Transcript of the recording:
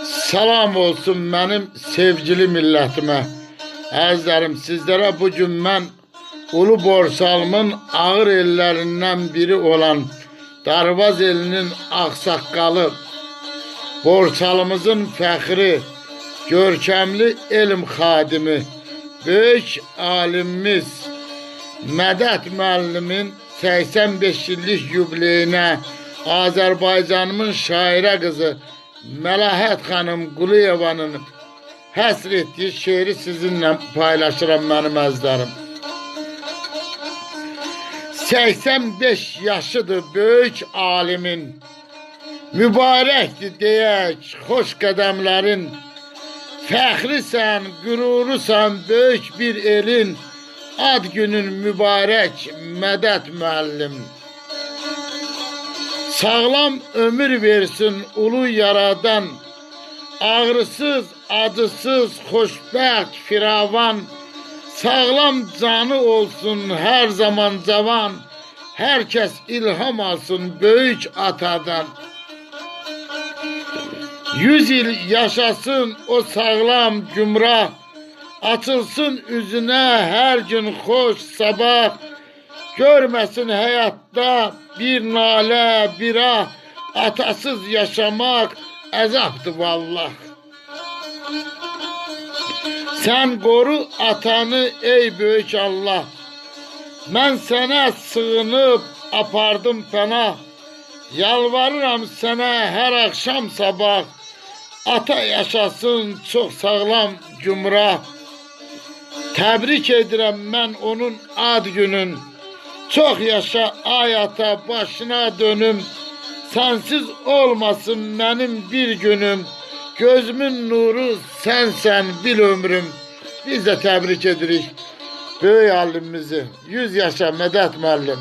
Salam olsun mənim sevgili millətimə. Əzizlərim, sizlərə bugün mən Ulu Borsalımın ağır ellərindən biri olan Darvaz elinin ağsaqqalı, Borsalımızın fəxri, görkəmli elm xadimi, böyük alimimiz Mədət müəllimin 85 illik yubileyinə Azərbaycanımın şairə qızı Məlahət xanım Quliyevanın həsr etdiyi şeiri sizinlə paylaşıram mənim əzizlərim. 85 yaşıdır böyük alimin, mübarəkdir deyək xoş qədəmlərin, fəxrisən, qürurusan böyük bir elin, ad günün mübarək Mədət müəllim. Sağlam ömür versin ulu yaradan, ağrısız, acısız, xoşbəxt, firavan, sağlam canı olsun hər zaman cavan, hər kəs ilham alsın böyük atadan. 100 il yaşasın o sağlam gümrah, açılsın üzünə hər gün xoş sabah, görməsin həyatda bir nalə, bir ah, atasız yaşamaq əzabdır vallah. Sən qoru atanı ey böyük Allah, mən sənə sığınıb apardım pənah, yalvarıram sənə hər axşam sabah, ata yaşasın çox sağlam gümrah. Təbrik edirəm mən onun ad günün, çox yaşa ay ata başına dönüm, sənsiz olmasın mənim bir günüm, gözümün nuru sənsən bil ömrüm. Biz də təbrik edirik böyük alimimizi. 100 yaşa Mədət müəllim.